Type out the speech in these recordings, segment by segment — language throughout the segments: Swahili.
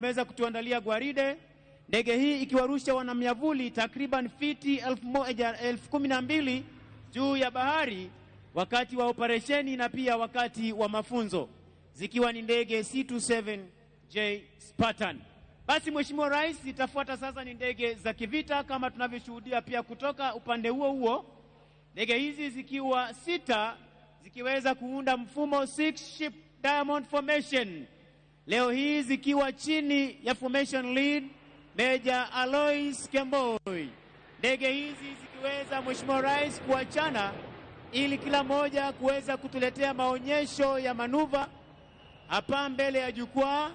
Wameweza kutuandalia gwaride, ndege hii ikiwarusha wanamyavuli takriban fiti 12,000 juu ya bahari wakati wa operesheni na pia wakati wa mafunzo, zikiwa ni ndege C27J Spartan. Basi Mheshimiwa Rais, zitafuata sasa ni ndege za kivita kama tunavyoshuhudia pia kutoka upande huo huo, ndege hizi zikiwa sita zikiweza kuunda mfumo six ship diamond formation, leo hii zikiwa chini ya formation lead Major Alois Kemboi. Ndege hizi zikiweza, Mheshimiwa Rais, kuachana ili kila moja kuweza kutuletea maonyesho ya manuva hapa mbele ya jukwaa,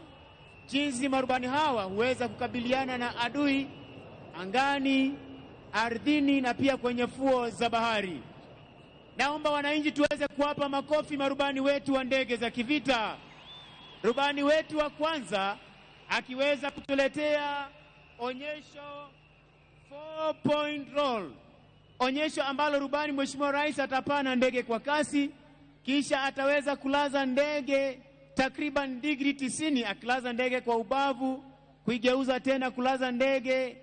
jinsi marubani hawa huweza kukabiliana na adui angani, ardhini na pia kwenye fuo za bahari. Naomba wananchi tuweze kuwapa makofi marubani wetu wa ndege za kivita. Rubani wetu wa kwanza akiweza kutuletea onyesho 4 point roll, onyesho ambalo rubani Mheshimiwa Rais atapaa ndege kwa kasi, kisha ataweza kulaza ndege takriban digri 90, akilaza ndege kwa ubavu, kuigeuza tena kulaza ndege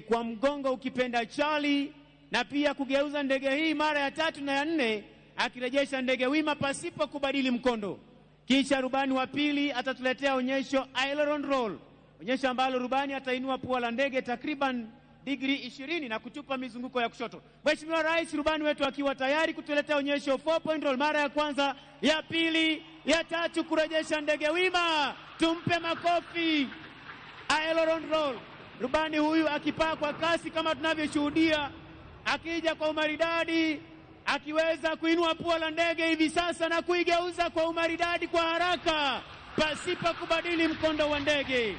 kwa mgongo ukipenda chali, na pia kugeuza ndege hii mara ya tatu na ya nne, akirejesha ndege wima pasipo kubadili mkondo. Kisha rubani wa pili atatuletea onyesho aileron roll, onyesho ambalo rubani atainua pua la ndege takriban digri 20 na kutupa mizunguko ya kushoto. Mheshimiwa Rais, rubani wetu akiwa tayari kutuletea onyesho 4 point roll mara ya kwanza, ya pili, ya tatu, kurejesha ndege wima. Tumpe makofi. Aileron roll, rubani huyu akipaa kwa kasi kama tunavyoshuhudia, akija kwa umaridadi, akiweza kuinua pua la ndege hivi sasa na kuigeuza kwa umaridadi kwa haraka pasipo kubadili mkondo wa ndege.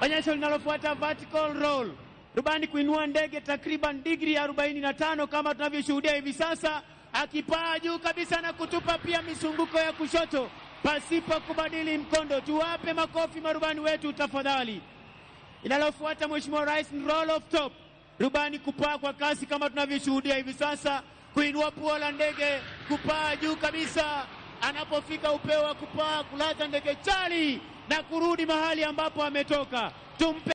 Onyesho linalofuata vertical roll, rubani kuinua ndege takriban digri 45 kama tunavyoshuhudia hivi sasa, akipaa juu kabisa na kutupa pia mizunguko ya kushoto pasipo kubadili mkondo. Tuwape makofi marubani wetu tafadhali. Linalofuata Mheshimiwa Rais ni roll off top, rubani kupaa kwa kasi kama tunavyoshuhudia hivi sasa, kuinua pua la ndege, kupaa juu kabisa, anapofika upeo wa kupaa, kulaza ndege chali na kurudi mahali ambapo ametoka. Tumpe